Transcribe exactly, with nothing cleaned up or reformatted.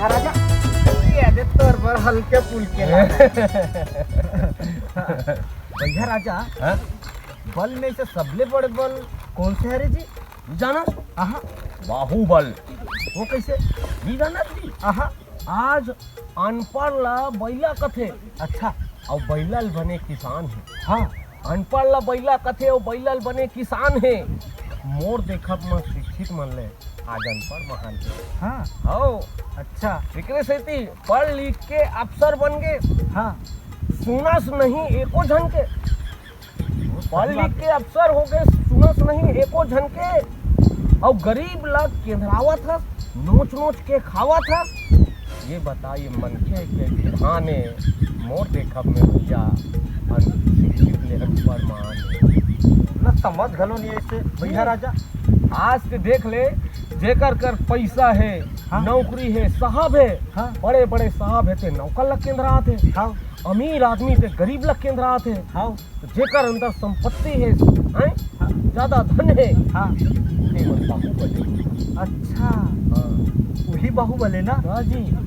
राजा, ये दे तोर बर हल्के फुल्के ला। भैया राजा, हाँ? बल में से सबले बड़े बल कौन से हरे जी? जानस? आहा। बाहुबल। वो कैसे? नहीं जानस जी? आहा। आज अनपढ़ ला बैला कथे। अच्छा। अउ बैला ल बने किसान हे। हाँ। अनपढ़ ला बैला कथे अउ बैला ल बने किसान हे। मोर देखब म शिक्षित मन ले आज अनपढ़ महान हे। हाँ। हव। अच्छा। एकरे सेती पढ़ लिख के अफसर बन गे। हाँ। सुनस नहीं एको झन के। पढ़ लिख के अफसर हो गे, सुनस नहीं एको झन के। अउ गरीब ला केंधरावत हस, नोच नोच के खावत हस। ये बता, ये मनखे के बिधान ए, मोर देखब में भैया, अन-, शिक्षित ले अनपढ़ मान ए। ना समझ घलो नहीं ऐसे, भैया राजा। आज ते देख ले, जेकर कर पैसा हे, हाँ। नौकरी हे, साहब हे, हाँ। बड़े बड़े साहब हे ते नौकर ला केंधरात हे। हाँ। अमीर आदमी ते गरीब ला केंधरात हे। हाँ। तो जेकर अंदर संपत्ति हे, हैं? हाँ। ज्यादा धन हे, हाँ। ते मन बाहुबल हे। अच्छा। हाँ। वही बाहुबल हे ना? हाँ जी।